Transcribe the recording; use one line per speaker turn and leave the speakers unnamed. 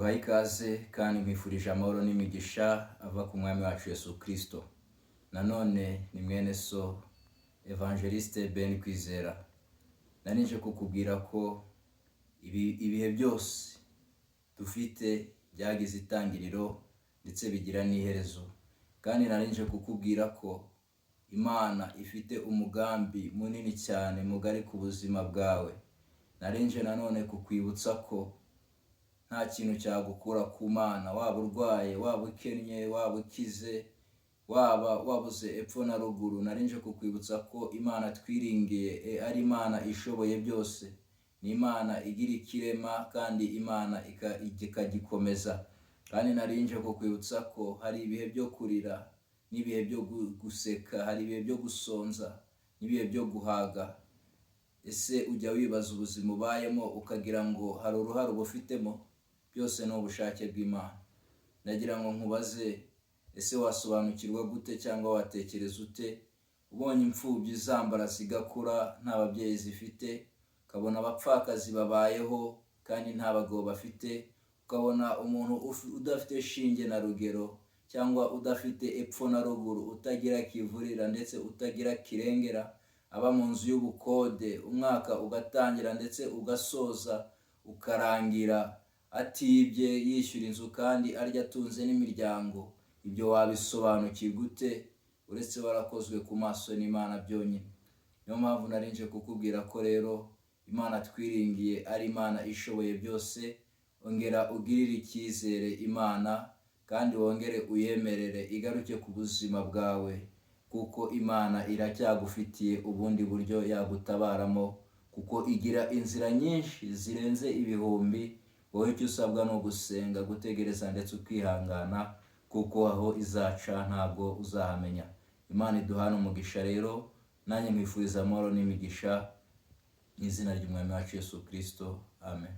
Nguhaye ikaze kandi nkwifurije amahoro n'imigisha ava ku mwami wacu Yesu Kristo. Nanone ni mwene so Evangeliste Ben Kwizera. Nari nje kukubwira ko ibihe byose dufite byagize itangiriro ndetse bigira n'iherezo. Kandi nari nje kukubwira ko Imana ifite umugambi munini cyane mugari ku buzima bwawe. Nari nje nanone kukwibutsa ko nta kintu cyagukura ku Mana, waba urwaye, waba ukennye, waba ukize, waba wabuze epfo na ruguru. Nari nje kukwibutsa ko Imana twiringiye ari Imana ishoboye byose, ni Imana igira ikirema kandi Imana ikagikomeza. Kandi nari nje kukwibutsa ko hari ibihe byo kurira n'ibihe byo guseka, hari ibihe byo gusonza n'ibihe byo guhaga. Ese ujya wibaza ubuzima ubayemo ukagira ngo hari uruhare ubufitemo? Byose ni ubushake bw'Imana. Ndagira ngo nkubaze, ese wasobanukirwa gute cyangwa watekereza ute ubonye imfubyi zambara zigakura nta babyeyi zifite, ukabona abapfakazi babayeho kandi nta bagabo bafite, ukabona umuntu udafite shinge na rugero cyangwa udafite epfo na ruguru, utagira kivurira ndetse utagira kirengera, aba mu nzu y'ubukode, umwaka ugatangira ndetse ugasoza ukarangira atibye, yishyura inzu kandi arya atunze n'imiryango. Ibyo wabisobanukirwa ute uretse warakozwe ku maso n'Imana byonyine? Niyo mpamvu nari nje kukubwira ko rero Imana twiringiye ari Imana ishoboye byose. Ongera ugirire icyizere Imana kandi wongere uyemerere igaruke ku buzima bwawe, kuko Imana iracyagufitiye ubundi buryo yagutabaramo, kuko igira inzira nyinshi zirenze ibihumbi. Wowe icyo usabwa ni ugusenga, gutegereza ndetse ukihangana, kuko aho izaca ntabwo uzahamenya. Imana iduhane umugisha rero, nanjye nkwifuriza amahoro n'imigisha mu izina ry'umwami wacu Yesu Kristo, amen.